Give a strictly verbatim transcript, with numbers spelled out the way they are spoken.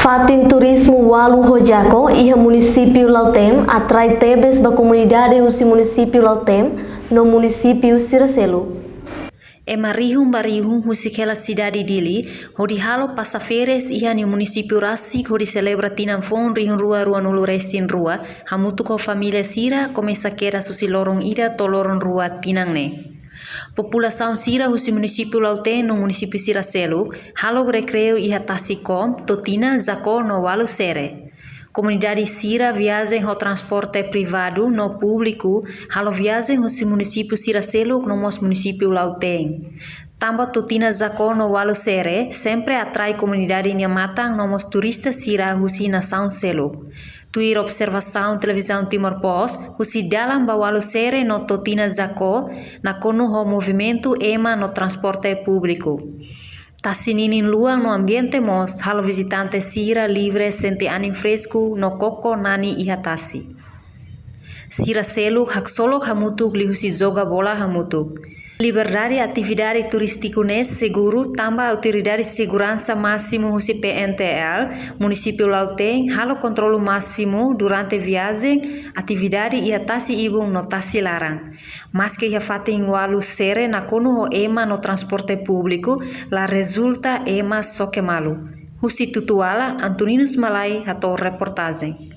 Fatin turizmu Walu ho Jako iha munisípiu Lautém atrai tebes ba komunidade husi munisípiu Lautém no munisípiu sira seluk. Ema rihun ba rihun husik hela sidade Dili hodi halo pasa férias iha nia munisípiu rasik hodi selebra tinan foun rihun rua ruanulu resin rua hamutuk ho família sira, komesa kedas husi loron ida to'o loron rua tinan ne'e. Populasaun sira husi munisípiu Lautém no munisípiu sira seluk halo rekreiu iha tasi kom Totina, Jako no Walu Sere. Komunidade sira viajen ho transporte privadu no públiku halo viajen husi munisípiu sira seluk no mós munisípiu Lautém. Tanba Totina, Jako no Walu Sere sempre atrai komunidade nia matan no mós turista sira husi nasaun seluk. Tuir observasaun Televizaun Timor Post, husi dalan ba Walu Sere no Totina, Jako nakonu ho movimentu ema no transporte públiku. Tasi ninin luan no ambiente mós halo vizitante sira livre sente anin fresku no koko nani iha tasi. Sira seluk haksolok hamutuk liuhusi joga bola hamutuk. Liberdade atividade turístiku ne'e seguru tanba autoridade seguransa másimu husi P N T L munisípiu Lautém halo kontrolu másimu durante viajen, atividade iha tasi ibun no tasi laran. Maske iha fatin Walu Sere nakonu ho ema no transporte públiku, la rezulta ema xoke malu. Husi Tutuala, Antoninus Malai hato'o reportajen.